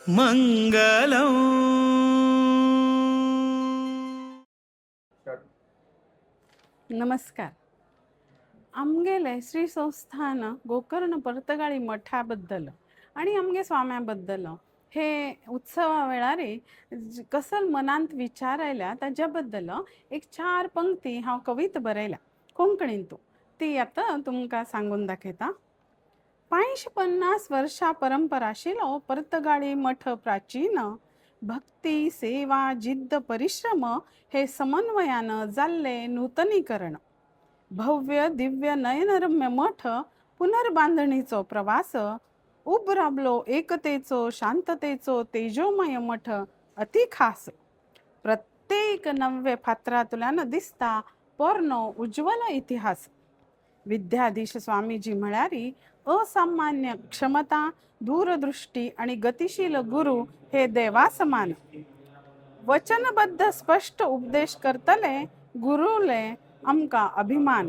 మంగళం. नमस्कार. आमगेले श्री संस्थान गोकर्ण पर्तगाळी मठा बद्दल आनी आमगे स्वाम्या बद्दल हे उत्सवा वेळार कसल मनांत विचार आयल्या ताज्या बद्दल एक चार पंक्ती हांव कविता बरयल्या कोंकणींतू, ती आतां तुमकां सांगून दाखयता. 550 वर्षां परंपरा आशिल्लो पर्तगाळी मठ प्राचीन, भक्ती, सेवा, जिद्द, परिश्रम हे समन्वयान जाल्ले नूतनीकरण. भव्य दिव्य नयनरम्य मठ पुनर्बांधणीचो प्रवास, उब राबलो एकतेचो शांततेचो तेजोमय मठ अति खास. प्रत्येक नव्य फातरांतल्यान दिसता पोरनो उज्ज्वल इतिहास. विद्याधीश स्वामीजी म्हळ्यार असामान्य क्षमता, दूरदृष्टी आणि गतिशील गुरु हे देवासमान. वचनबद्ध स्पश्ट उपदेश करतले गुरुले आमकां अभिमान.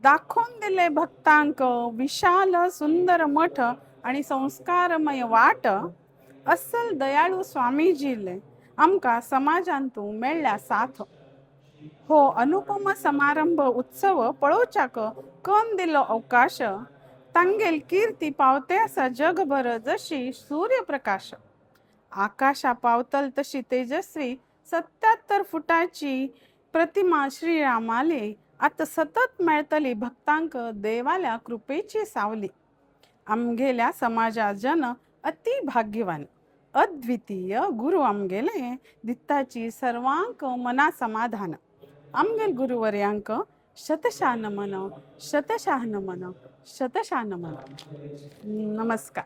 दाखोवन दिले भक्तांक विशाल सुंदर मठ आणि संस्कारमय वाट. अस्सल दयाळू स्वामीजीले आमकां समाजांतू मेळ्ळ्या साथ. हो अनुपम समारंभ उत्सव पळोवच्याक कन दिलो अवकाश. तांगेल कीर्ती पावते आसा जगभर जशी सूर्यप्रकाश. आकाशा पावतल तशी तेजस्वी 77 फुटाची प्रतिमा श्रीरामाली आतां सतत मेळटली भक्तांक देवाल्या कृपेची सावली. आमगेल्या समाजा जन अति भाग्यवान, अद्वितीय गुरु आमगेले दित्ताची सर्वांक मना समाधान. आमगेल गुरुवर्यांक शतशा नमन, शतशा नमन, शतशा नमन. नमस्कार.